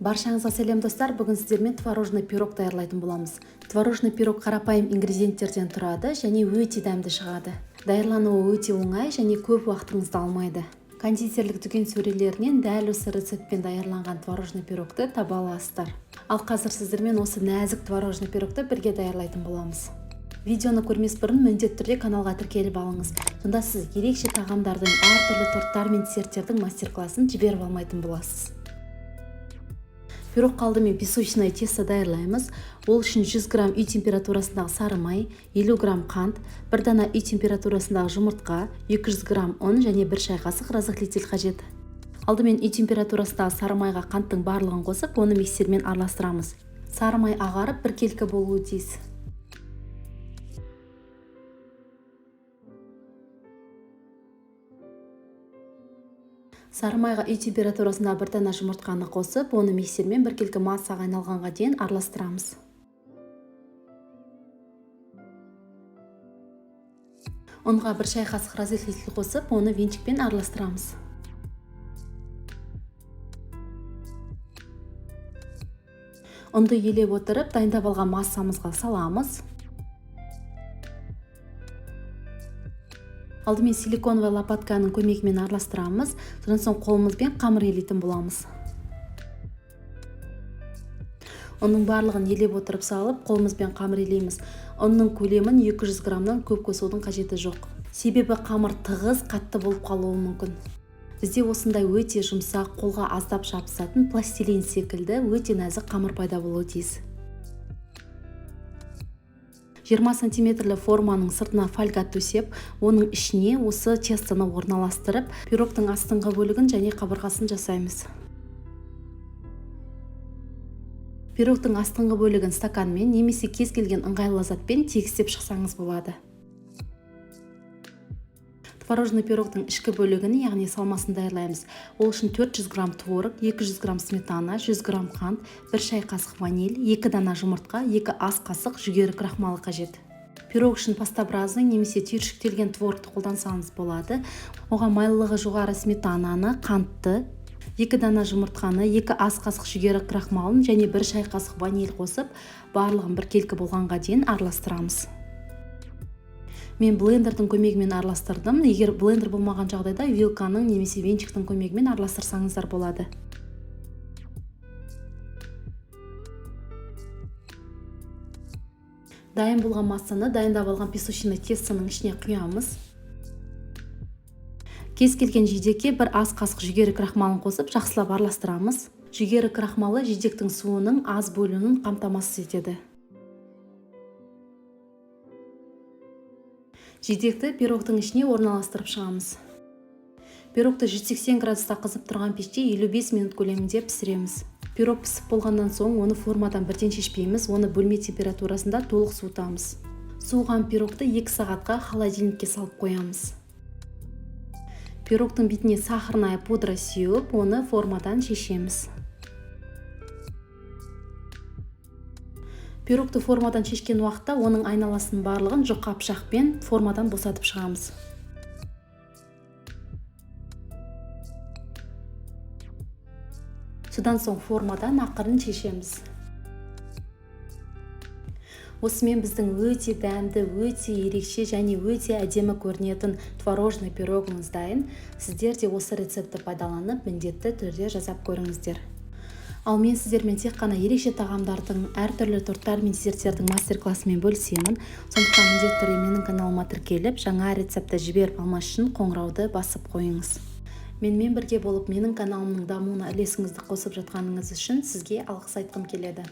Баршаңызға сәлем, достар! Бүгін сіздермен творожный пирог даярлайтын боламыз. Творожный пирог қарапайым ингредиенттерден тұрады және өте дәмді шығады. Даярлануы өте оңай және көп уақытыңызды алмайды. Кондитерлік дүкен сөрелерінен дәл осы рецептпен даярланған творожный пирогты таба аласыздар. Ал қазір сіздермен осы нәзік творожный пирогты бірге даярлайтын боламыз. Видеоны көрмес бұрын міндетті түрде каналға тіркеліп алыңыз. Сонда сіз ерекше тағамдардың, әртүрлі торттар мен десерттердің мастер-классын жіберіп алмайтын боласыз. Пирогқа алдымен песочное тесто даярлаймыз. Ол үшін 100 грамм үй температурасындағы сары май, 50 грамм қант, бір дана үй температурасындағы жұмыртқа, 200 грамм ұн және 1 шай қасық разрыхлитель қажет. Алдымен үй температурасындағы сары майға қанттың барлығын қосып, оны миксермен араластырамыз. Сары май ағарып, біркелкі болуы тиіс. Сары майға үй температурасында бір дана жұмыртқаны қосып, оны миксермен біркелкі массаға айналғанға дейін араластырамыз. Ұнға 1 шай қасық разрыхлитель қосып, оны венчикпен араластырамыз. Ұнды елеп отырып, дайындап алған массамызға саламыз. Алдымен силиконовый лопатканың көмегімен араластырамыз, содан соң қолымызбен қамыр елейтін боламыз. Ұнның барлығын елеп отырып салып, қолымызбен қамыр елейміз. Ұнның көлемін 200 граммнан көп қосудың қажеті жоқ. Себебі қамыр тығыз, қатты болып қалуы мүмкін. Бізде осындай өте жұмсақ, қолға аздап жабысатын пластилин секілді өте нәзік қамыр пайда болуы тиіс. 20 сантиметрлі форманың сыртына фольга төсеп, оның ішіне осы тестоны орналастырып, пирогтың астыңғы бөлігін және қабырғасын жасаймыз. Пирогтың астыңғы бөлігін стаканмен немесе кез келген ыңғайлы затпен тегістеп шықсаңыз болады. Творожный пирогтың ішкі бөлігін, яғни салмасын даярлаймыз. Ол үшін 400 грамм творог, 200 грамм сметана, 100 грамм қант, 1 шай қасық ваниль, 2 дана жұмыртқа, 2 ас қасық жүгері крахмалы қажет. Пирог үшін пастообразный немесе түйіршіктелген творогты қолдансаңыз болады. Оған майлылығы жоғары сметананы, қантты, 2 дана жұмыртқаны, 2 ас қасық жүгері крахмалын және 1 шай қасық ваниль қосып, барлығын біркелкі болғанға дейін араластырамыз. Мен блендердің көмегімен араластырдым. Егер блендер болмаған жағдайда вилканың немесе венчиктің көмегімен араластырсаңыздар болады. Дайын болған массаны дайындап алған песочный тестоның ішіне құямыз. Кез келген жидекке 1 ас қасық жүгері крахмалын қосып, жақсылап араластырамыз. Жүгері крахмалы жидектің суының аз бөлінуін қамтамасыз етеді. Жидекті пирогтың ішіне орналастырып шығамыз. Пирогты 180 градуста қызып тұрған пеште 55 минут көлемінде пісіреміз. Пирог пісіп болғаннан соң оны формадан бірден шешпейміз, оны бөлме температурасында толық суытамыз. Суыған пирогты 2 сағатқа холодильникке салып қоямыз. Пирогтың бетіне сахарная пудра сеуіп, оны формадан шешеміз. Пирогты формадан шешкен уақытта оның айналасының барлығын жұқа пышақпен формадан босатып шығамыз. Содан соң формадан ақырын шешеміз. Осымен біздің өте дәмді, өте ерекше және өте әдемі көрінетін творожный пирогымыз дайын. Сіздер де осы рецептті пайдаланып, міндетті түрде жасап көріңіздер. Ал мен сіздермен тек қана ерекше тағамдардың, әртүрлі торттар мен десерттердің мастер-классымен бөлісемін. Сондықтан міндетті түрде менің каналыма тіркеліп, жаңа рецептті жіберіп алмас үшін қоңырауды басып қойыңыз. Менімен бірге болып, менің каналымның дамуына үлесіңізді қосып жатқаныңыз үшін сізге алғыс айтқым келеді.